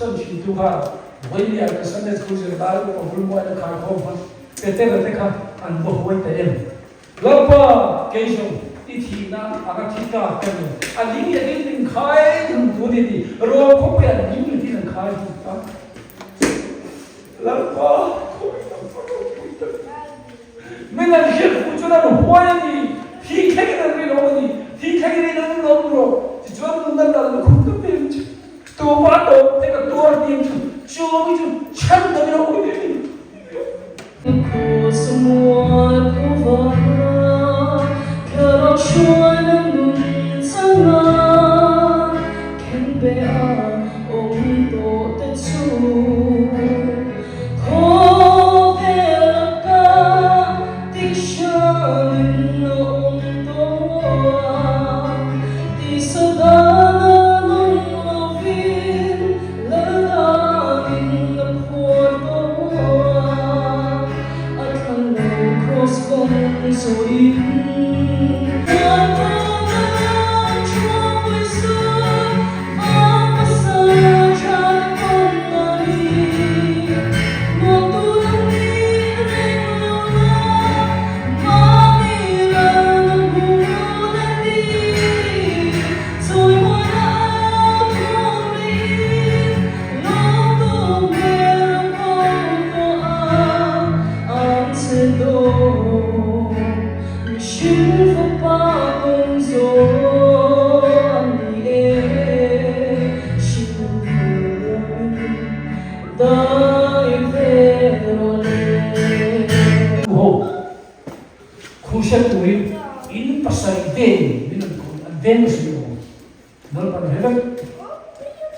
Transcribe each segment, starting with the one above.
San thintu kha Vawinia ka Sunday School zirlai upa Vulmuaina khaikhawm kha Petera te kha an va huai ta em? Lalpa, kei zawng i thihna anga thi ta ka ni. A ling leh ding min khai hlum tu ni ti Rom khawpuiah ling leh ding an khai hlum ta. Lalpa, khawi lam va ropui tak. Min an hriat fuh chuan an huai a ni, thi thlengin an rinawm a ni, thi thlengin in an lawm rawh. Tichuan nunna lal lukhum ka pem chu tumah tawp te ka tuar hniam chu chu mi chu chhan dang lo ka ni. Ho khuhriat turin in pasarih vel min rawn khawih an veng a si lo. Lalpan hre vek.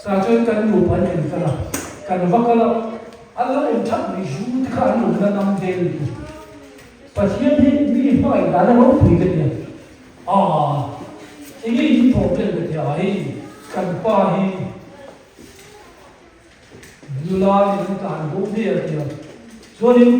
Sa chuan kan nupa an en kal a, kan va kal a, an lo awm that mai zu te kha an awmna nam vel ni. Pathian hi mi hmangaih dan a ropui ka tia. Aa, enge in thawh vel ka tia hei kan pa hi Nula in an tlan bo ve a tia. Chuanin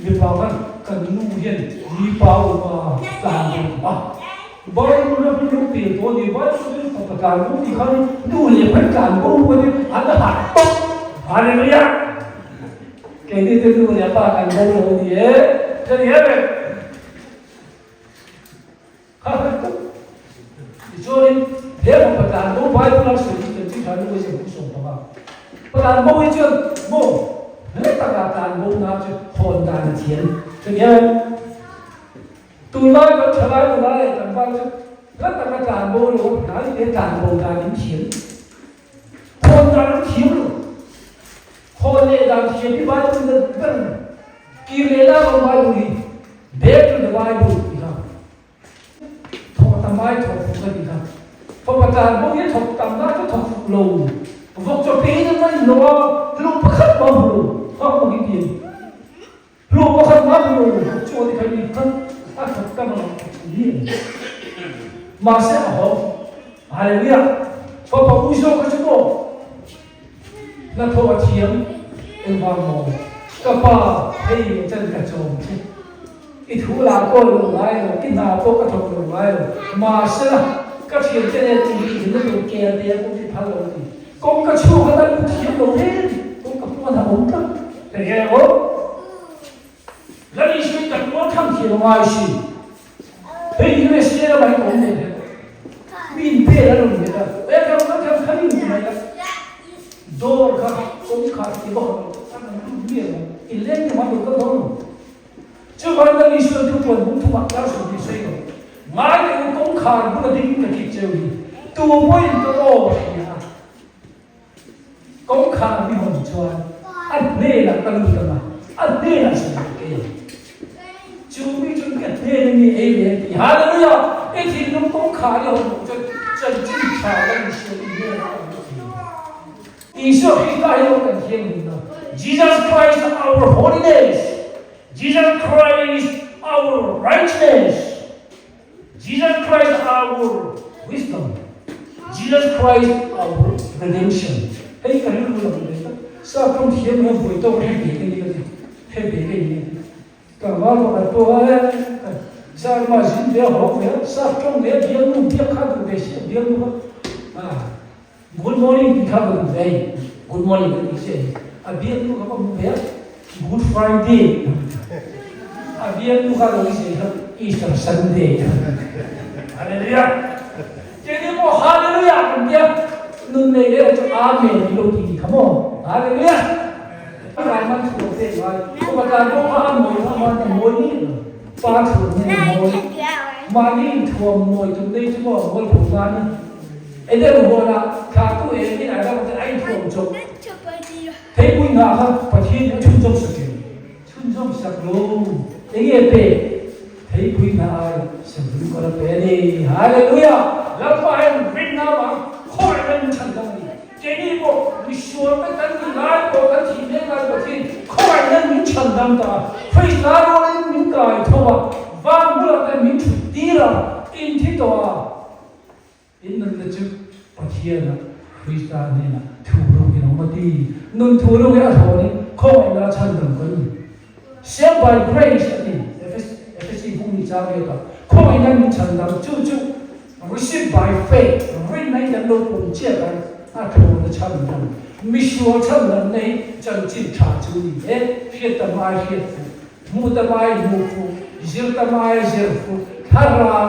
mipa khan kan nu hian mipa upa tlan bo a. Bible ram hi lo pel tawh a ni. Bible hi fapa tlan bo tih khan nu leh pa tlan bo pawn an harh tawp. Hallelujah! Keini te nu leh pa kan bo lo a ni e. Ka ni em em? Kha kha tawp. Tichuanin he fapa tlan bo Bible a sawi hi kan chikha nu hi hmu sawm panga. Tlan bo hi chuan maw hle taka tlan bo na chu hawn dan a thiam. Chutiang tunlai kan thalai nula leh tlangval chu hla taka tlan bo lo hnai te tlan bo dan in thiam. Hawn dan an thiam lo. Hawn leh dan thiam hi Bible in a ber a ni. Kir leh la lo Bible hi Back to the Bible tih kha thawk tam ai thawk fuk a tih kha. Fapa tlan bo hi a thawk tam na chu thawk fuk lo. Vawk chaw pe in a ngaih lo a, hlum pakhat mah hmu lo. Thawk mah hi ti a ni. Hlum pakhat mah hmu lo vawk chaw te kha ni khan a thawk tam a lo thawk fuk ni a ni. Mahse a haw. Hallelujah! Fapa ui zawk kha chu maw? Hnathawh a thiam engvang maw? Ka pa, hei chan ka chawm che. I thu lah kawl lo ngai lo, i hna pawh ka thawk lo ngai lo. Mahsela, ka thiante nen inti hlimna tur kel te pawh i phal lo ti. Kawngka chhung atan u thiam lo hle ni, kawngka pawn a awm tlat. Hei he aw. Lal Isua kan mual tham thiam a ngai si. Hei USA lamah hian awm ve hle. Mi in vel an awm ve ta. E ka rawn kal khan in mai a. Door kha kawngkhar ti bawk ang an an lut miah lo. In leng te mah lo kal dawn lo. Chuvangin Lal Isua thu puan hung thumah kar suh tih sawi lo. Ngai teh u kawngkhar bula ding ka kik cheu hi. Tu pawhin ka aw hria a. Kawngkhar mi hawn chuan a hnenah ka lut ang a, a hnenah sawi ka kei ang. Chu mi chuan ka hnen a mi ei ve a ti. Hallelujah! I thinlung kawngkhar i hawn loh chuan chanchin tha la Isua i hnenah a awm thei lo. Isua Krista hi lo kan thianghlim na. Jesus Christ our holiness, Jesus Christ our righteousness. Jesus Christ our wisdom, Jesus Christ our redemption. Hei ka rilru lang ve tlat. Sa tum thiam hian buai tawk hei ve ka ni ka ti. Hei ve ka ni. Tlangval pakhat pawh a sa rama zin ve a hawk ve a, sa tawng ve a bialnu biak kha duh ve si a bialnu kha. Good morning tih kha ka duh ve. Good morning kan tih chiah hi. A bialnu kha ka hmu ve a, Good Friday. A bialnu kha lo i kha Easter Sunday. Hallelujah. Keini pawh Hallelujah kan tia nun nei leh chu Amen ti lo ti kha maw. Hallelujah. Rai man thuam te ngai. Upa tlan pawh kha a mawi kha man a mawi ni lo. Pa thuam hi a mawi. Mahni inthuam mawi tum nei chu maw mawi phu nan. Eden huanah thlahtu eng in Adam te a inthuam chawp. Theipui nghah kha Pathian in a chhunzawm sak em? Chhunzawm sak lo. Enge pek? Theipui nghah ai savun kawr a pe a ni. Hallelujah! Lalpa hian rinna avang khawngaihna min chhan dang a ni. Keini pawh misual te kan nih lai pawh kan thih mek lai Pathian khawngaihna min chhan dang ta a. Krista rualin min kai tho a, van bulah te min thut tir a, inthi tawh a. In nunna chu Pathiana Krista hnenah thu ruk in awm a ti. Nun thu ruk hi a thlawnin khawngaihna a chhandam kan ni. Saved by grace a ti, Efesi hung ni chang riatah. Khawngaihna min chhandam chu chu receive by faith, rinna in kan lo pum chiah kan a thlawn a chhandam. Misual chhandamna hi chanchin tha chu ni e, hriat tam ai hriat fuh. Hmuh tam ai hmuh fuh, zir tam ai zir fuh, thlarau-a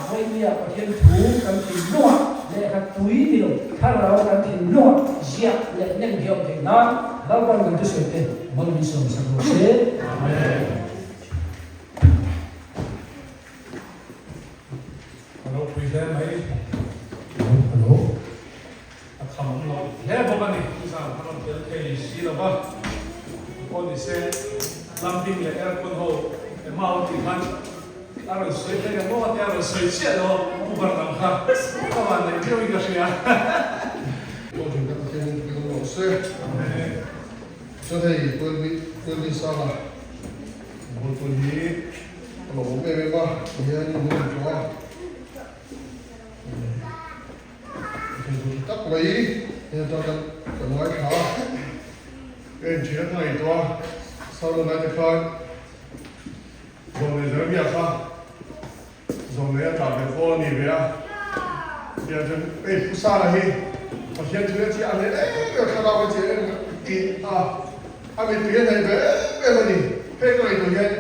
vawinia Pathian thu kan thinlungah lehkha tui ni lo, thlarau kan thinlungah ziah leh nem hi a awm theih nan Lalpan kan thusawi te mal min sawm sak rawh se. Amen. A ropui hle mai. Hello. A tham awm lo hle bawk a ni. Nizan khan rawn tel thei si lo va, pawh ni se plumbing leh aircon ho Emau tih khan a rawn sawi thei ang maw tia a rawn sawi chiah lo Uber lam kha ka van neih viau in ka hria. Aw thin ka Pathian in pui awm rawh se. Chuan hei Puelmi Sanga bawlpui hi a lo awm em em a, tihian in rawn tlawh a. Thingpui tak mai hi atang kan kan ngaithla a, ka inthian a ngaihtuah a, Saron lai te khan Zawlnei Jeremia kha Zawlnei a tah ve fo a ni ve a, tiah chuan hei Pu Sara hi Pathian thu a chiah a hle em em thlarau a chiah em tih a a mittui a hnaih ve em em a ni, hei ka ngaihtuah hian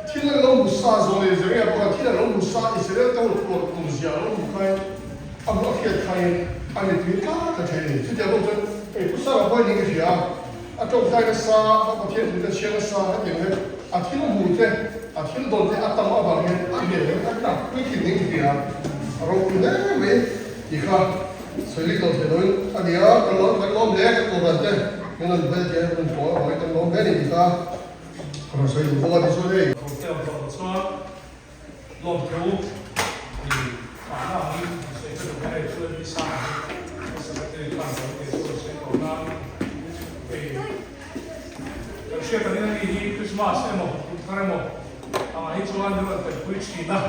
Thil an lo hmu sa zawh leh Zeria bawk a, thil an lo hmu sa Israel te ho tuar tur zia a lo hmu khain a hmu a hriat khain a mitui tlat a then a ni. Chutiang bawk chuan hei Pu Sara pawh hi ka hria a, a tawngtai nasa, a Pathian thu te chhiar nasa hetiang hian a thil hmu te, a thil dawn te a tam avang hian a hmel hian a tlak pui thin niin ka hria a, a ropui hle mai tih kha sawi lik lo thei loin a ni a, kan lawm kan lawm hle kan kohhran te min rawn vel te rawn tlawh avangin kan lawm hle a ni tih kha. Ka rawn sawi duh bawk a ti chuan hei. Hotel zawh chuan lawmthu i fahna angin an sawi ka duh a hei chuan mi sang hi ka secretary khan ka lo kei chu rawn sawi tawh nan hei kan hriat ang in ani hi Christmas emaw kum thar emaw angah hi chuan min rawn tanpui thin a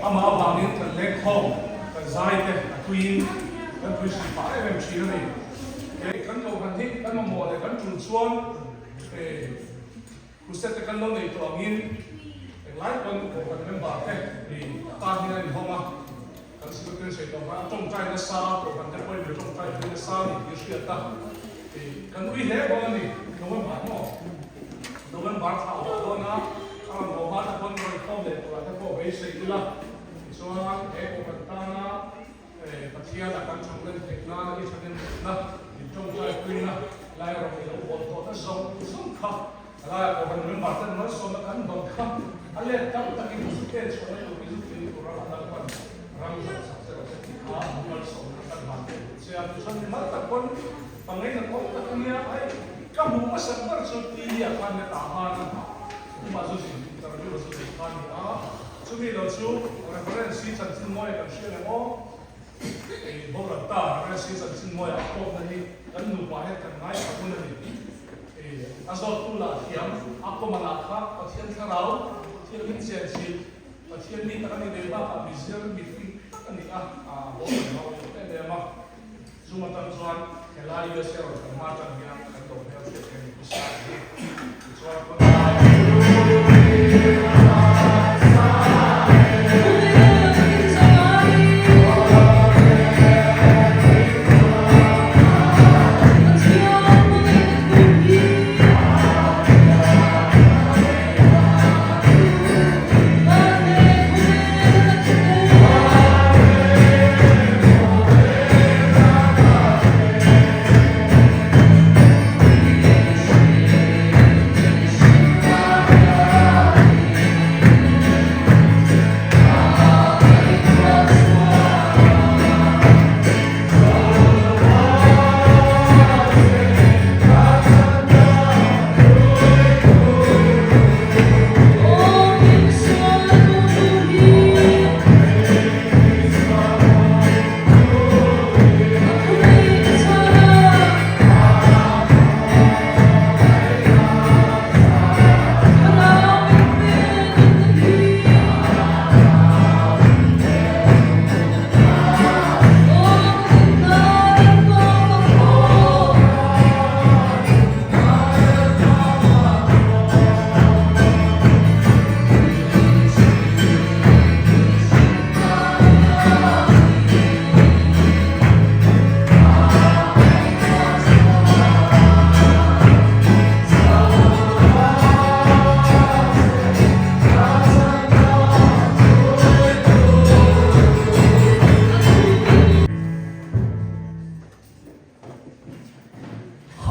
amah avangin kan lengkhawm kan zai te a tuiin kan pui hrim pah em em thin a ni. Hei kan kohhran hi kan mamawh leh kan tul chuan Crusade te kan lo nei tawh angin englai pawn kohhran member te i tan hian a inhawng a, kan secretary sawi tawh khan a tawngtai nasa a, kohhran te pawhin mi tawngtai pui nasa a ni tih a hriat a, i kan ui hle dawn a ni, November maw? November thla a haw dawn a, a rawn haw hma te pawn rawn inkhawm leh turah te pawh beisei ila, tichuan he kohhran tana Pathian a kan chhunglen theih nana i thahnem theihna, min tawngtai puina lai rawng i lo bawl tawhna zawng zawng kha a laiah kohhran member ten malsawmna kan dawng kha a let tam takin zu pen chhuahna tur i zu tling tura a Lalpan ram zawng sak che rawh se tih kha malsawmna kan van ve duh che a. Tichuan mi mal tak pawn pangngaihna kawng tak ania hei ka hmuh hmasak ber chu TV ah khan ka tah han a, Tumah zu zin interview a zu nei kha a ni a. Chumi lo chu Reverend Si Chanchinmawia kan hria leh maw? Ei boral ta Reverend Si Chanchinmawia a kawpna hi kan nupa hian kan ngaithla hun a ni. Ei a zawttu lah thiam, a kawma lah kha Pathian thlarau thianghlim chen chhip, Pathian mi tak a ni ve bakah mi zir mi fing tak a ni a, a boral hau tawh em em a. Chung atang chuan helai USA rawn kan hma atang hian kan lo hmel hriat theih a ni Pu Sara hi. Tichuan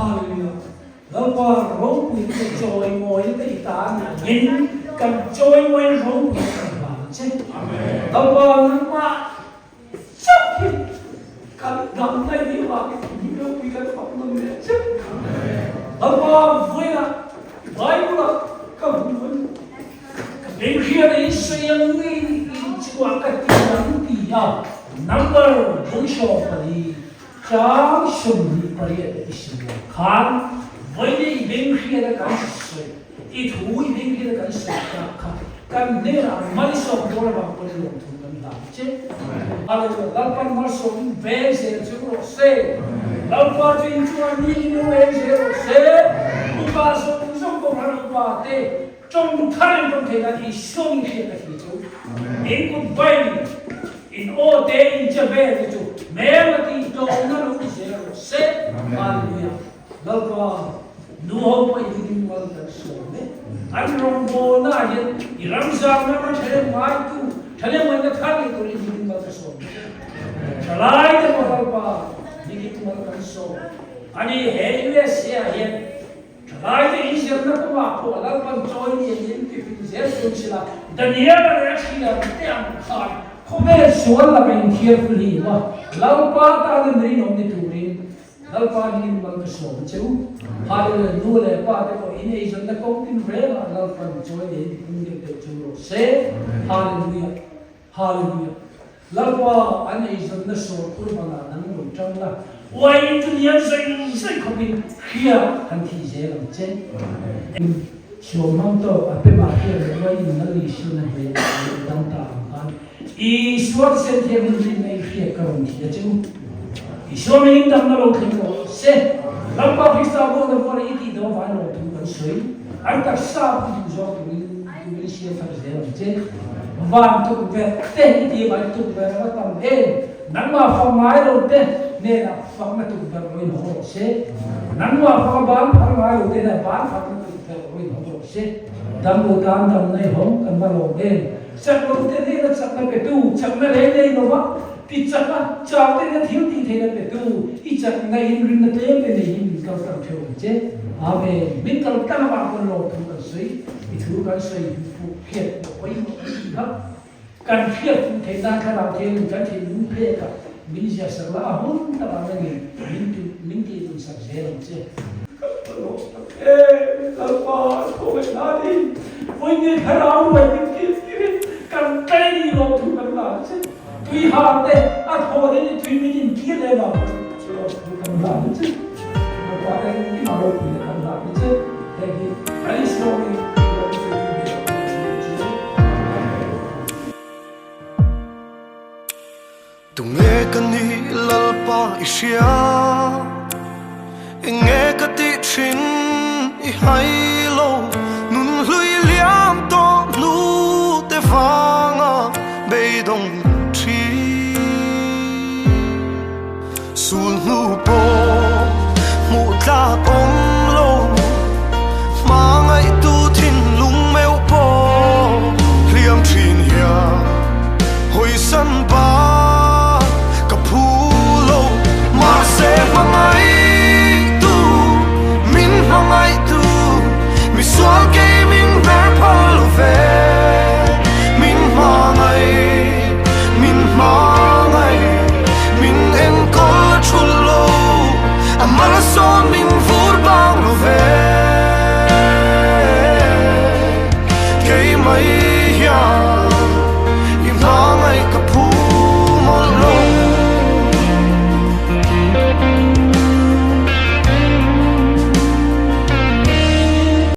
Hallelujah. Lalpa ropui te chawimawi te i tan angin kan chawimawi ropui kan hlan che. Lalpa nangmah chauh hi kan damna i nih avangin i ropui kan fak nawn leh che. Lalpa vawiinah Bible ah ka hmu ka benghriat in sawi ang ngei in chhuah ka ti ang ti a number 74. Chang 28 i sim lo khan vawiin i benghriat a kan sawi, i thu i benghriat a kan sawi tak kha kan hnenah malsawm dawn avang pawn lawmthu kan hlan che. Hallelujah. Lalpan malsawm veng zel chu rawh se. Lalpa chu in chungah mi in lo eng zel rawh se. Upa zawng zawng Kohhran upa te tawng thar in tawng thei nan Isua min hriat ka thi chu. In kut vain In aw te in che vel te chu hmel a tih tlawmna lo ni zel rawh se. Hallelujah. Lalpa, nu ho pawh in hlim mal kan sawm e. An rawngbawlna ah hian i ram zangna ram thalem ngaitu, thalem ngaihna thar leh turin hlim mal ka sawm che. Thalai te pawh Lalpa, ni hlim mal kan sawm. Ani he USA ah hian Thalaite in zirna kawngah pawh Lalpan chawi lian in ti hlim zel dawn sila, Daniela leh a thian te ang khan khawvel sual laka inthiar hlim a, Lalpa tana mirinawm ni turin Lalpa hmingin mal ka sawm a che u. Hallelujah, nu leh pa te pawh in eizawnna kawng tin rengah Lalpan chawi lian in ti pung deuh deuh chu rawh se. Hallelujah. Hallelujah. Lalpa an eizawnna sawn urban ah nang rawn tang la, uai chu lian zai zai khawpin hria han thih zel ang che. Suam hmang tawk a pemah hian uai in Lal Isuan a hmel a lo dang ta ang khan Isua thisen thianghlim rinna i hriat ka rawn thih a che u. Isua mingin damna lo thleng rawh se. Lalpa Krista buan a vuan a i tih dawh avangin lawmthu kan sawi. An taksa pui duh zawk turin turin siam thar zel ang che. Van tukverh te i ti mai tukverh a va tam em? Nangmah fak ngai lo te hnenah fakna tukverh rawn haw rawh se. Nangmah faka ban phar ngai lo te hnenah ban pharna tukverh rawn haw rawh se. Dam lo tan dam nei hawng kan va lawm em? Chak lo te hnena chakna petu, chakna reng nei lova ti chak a, chau te hnena thil tih theihna petu, i chakna in rinna tlem te nei hi min kal tlang theuh ang che. Amen. Min kal tlang avang pawn lawmthu kan sawi, i thu kan sawi fuh hriat pawh pawimawh kan tih kha. Kan hriat fuh theih nan thlarau thiangin kan thinlung phek a, min ziahsak la a hun takah nangin min ti min tih dunsak zel ang che. Ka lawm tak em, Lalpa khawngaih hnanin vawiin thlarau ruai min kil tirin kan tlei ni lawmthu kan la ang che. Tui har te a thawhin i tui min in kir leh vang lawmthu kan la ang che. Lalpa engkim a ropui na kan la ang che. Hei hi kan Isua-in lawmthu min hrilh ang che. Amen. Tunge ka nih Lalpa i hria, enge ka tih thin i hai lo, nun hlui liam tawh hnu te vanga beidawng thin. Sul hnu pawh hmuh tlak awm lo, hmangaihtu thinlung meuh pawh hliam thin hian hawisan ba ka phu lo. Mahse hmangaihtu, min hmangaihtu, misual kei min hmer phal lo ve, min hmangaih, min hmangaih, min enkawl a thul lo, a mal sawn min vur bang lo ve, keimah.